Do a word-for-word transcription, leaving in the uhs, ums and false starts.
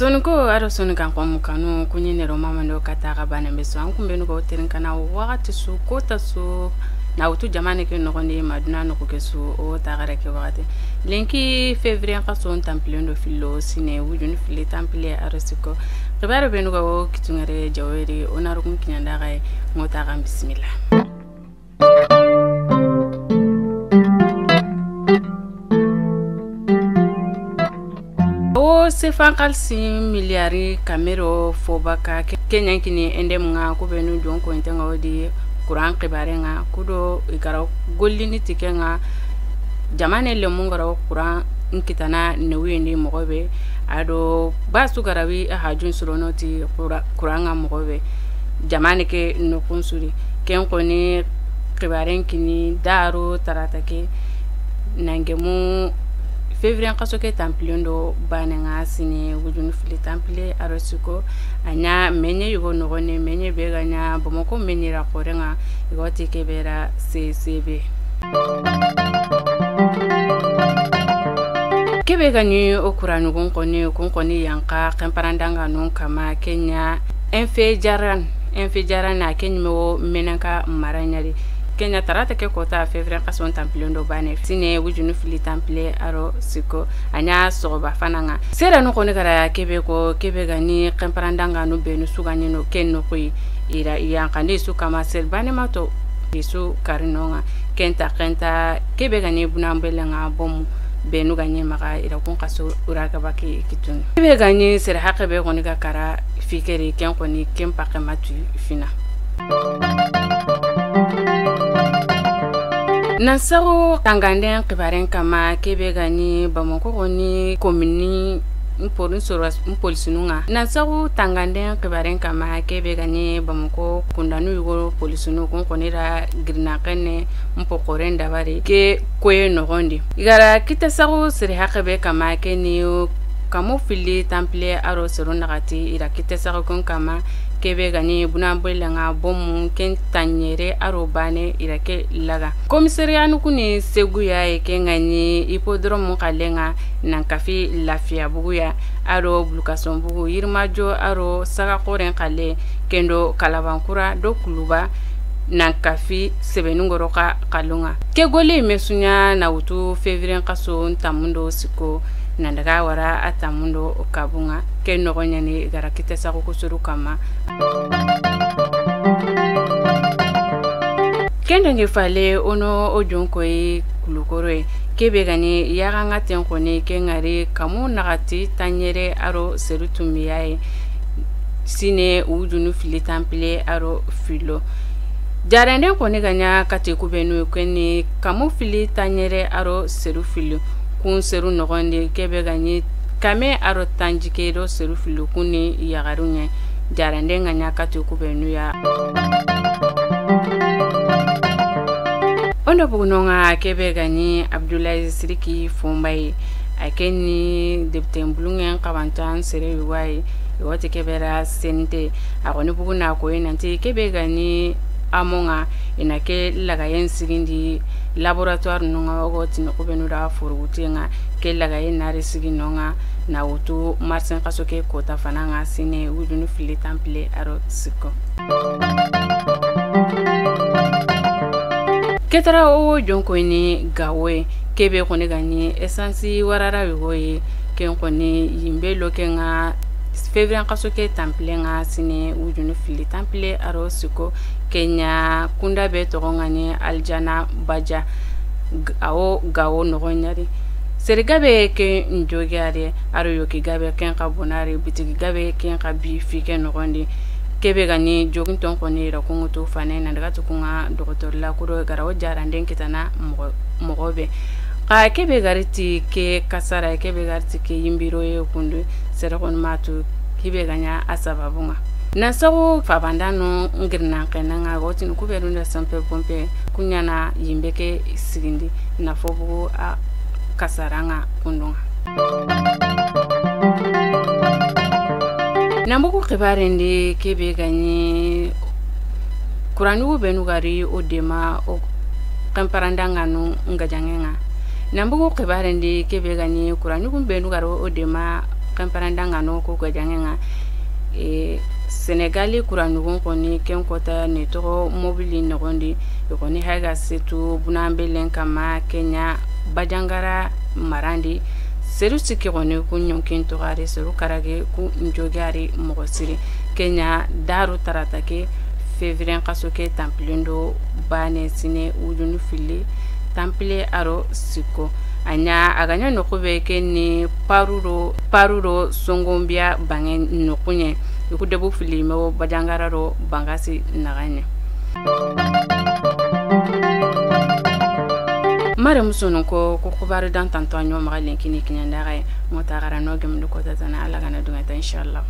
Soninko, a do Soninkan xo mu kanu, ku ɲi nero mamando kata xa bana be su. An kunbenu go terin kana waxati su, kota su, na wutu jamane ke noxondi, ma duna noxu ke su, o taxara ke waxati. Lenki février xason tanpilen do fillo, sine wujunu fili tanpile a do siko. Xibaro benu ga wo kitungere jaweri, o na rukun kiɲanda xaye, ŋo taxan bisimilla. O sefan xalisi miliyari kamero fobaka ke-, keɲankini endem ŋa, kubenu jon koyinte ŋa, o di kuran xibare ŋa, kudo i gara gollini tike ŋa, jamane lemu ngara kuran nkitana newuyendi moxo be, a do basu garawi hajun surono ti kura-, kuran ŋa moxo be, jamane ke noxun suri. Ken xoni xibaren kini daro tarata ke, nangemu février xaso ke tanpilen do bane ŋa, sine wujunu fili tanpile a do siko. A ɲa meɲe yugo noxone, meɲe be ga ɲa Bamako meɲe ra xore ŋa, i ga ti ke be ra C C B. Ke be ga ni o kuranugun xoni, kun xoni yanka xenparandanga nun kama, ke ɲa Enfe Jaran, Enfe Jaran na ke ɲime wo menenka mara ɲari. Ke ɲa tarata ke kota février xason tanpilen do bane, sine wujunu fili tanpile a do siko, a ɲa soxoba fana ŋa. Sera nu xoni gara ke be ko, ke be ga ni xenparandanga nu benu su ga ni no ken noxu yi, i ra yankandi su kama sel bane mato, i su kari no ŋa. Kenta, kenta, ke be ga ni bunambele ŋa bomu, benu ga ni maxa i ra kun xaso ura gaba ke kitun. Ke be ga ni sere haqe be xoni ga kara fikeri, ken xoni ken pake matu fina. Nan saxu tanganden xibaren kama, ke be ga ni Bamako xoni komini n pori n soro n polisinu ŋa. Nan saxu tanganden xibaren kama, ke be ga ni Bamako kundanu yugo polisinu kun xoni ra girina xenne n po xoren dabari ke koye noxondi. I gara kite saxu siri haqe be kama, ke ni kamo fili tanpile a do sero naxati, i ra kite saxu kun kama, ke be ga ni bunambele ŋa bomu ken taɲere a do bane, i ra ke laga. Komiseriyanu kuni seguya ye ke ŋa ni hippodrome xale ŋa, nan kafi Lafiya buguya, a do Bulukason bugu, Yirimajo a do Saga xoren xale, kendo Kalabankura do Kuluba, nan kafi Sebeningoro xa xalunga. Ke goli mesunya na wutu février xaso n tamundo siko, nan daga wara a tamundo kabunga. Ke noxo ɲani gara kite saxu kusuru kama. Kendo nge fale ono o jonkoyi kulukoroye. Ke be ga ni yaxanga ten xoni, ke ŋari kamu naxati taɲere a do seru tumbiyaye, sine wujunu fili tanpile a do fillo. Jarenden xoni ga ɲa kati kubenu, ke ni kamu fili taɲere a do seru fillo. Kun seru noxondi, ke be ga ni kame a do tanjike do seru fillo, kun ni yaxaru ɲa. Jaranden ga ɲa kati kubenu ya. Ondo bugunonga ke be ga ni Abdoulaye Siriki Fombaye, a ke ni debiten bulungen xabantan sere yuwaye, i wati ke be ra sente. A xoni buguna koyi nanti ke be ga ni amonga, i na ke lagayen sigindi laboratoire nunga, o go tini kubenu da forogutenga, ke lagayen nari sigi nonga, na wutu marsin xaso ke kota fana ŋa, sine wujunu fili tanpile a do siko. Ketara o wo jonkoyini gawoye, ke be xoni ga ni essence warara yogoye, ken xoni yimbe lo ke ŋa, février xaso ke tanpile ŋa, sine wujunu fili tanpile a do siko, ke ɲa kunda be toxo ŋa ni Aljana Baja, g-, a wo gawo noxo ɲari. Sere gabe ke n jogi a de, a do yoki gabe ken xa bonari, bitigi gabe ken xa bi fi ke noxondi. Ke be ga ni joginton xoni ra kunŋutu fane, nan daga tu kun ŋa doxotori la kudo gara wo jaranden kitana moxo, moxo be. Xa ke be gari ti ke kasara, ke be gari ti ke yimbiroye kundu, sere xoni matu, ke be ga ɲa a sababunga. Na saxu fabandano ngirinan xenanga, go tini kubenu da sampe pompe, ku ɲana yimbe ke sigindi, na fo bugu a kasaranga kundunga. Nambugu xibarendi ke be ga ni kuranugu benu gari o dema o xenparandanganu ngajangenga. Nambugu xibarendi ke be ga ni kuranugu benu gari o dema Parandanga no ko gajangenga. E, Senegali kuranugun koni ken kota ne togo mobili nogondi. E koni haga setu bunambelen kama Kenya bajangara marandi. Seru siki koni ku nyonkin togari seru karage ku njogari mogo siri. Kenya daru tarata ke fevrier kaso ke tampilendo bane sine wujunu fili tampile aro siko. A ɲa a ga ɲa noxu be ke ni paruro paruro songonbiya bange noxu ɲe. I ku debu fili me wo bajangara ro bangasi naxa ɲe. Mare musunu ko ku xubari dan tanto a ɲo maxa lenkini kiɲandaxa ye. Mota xara no gemdu ko tatana Alla gana dungata, inshallah.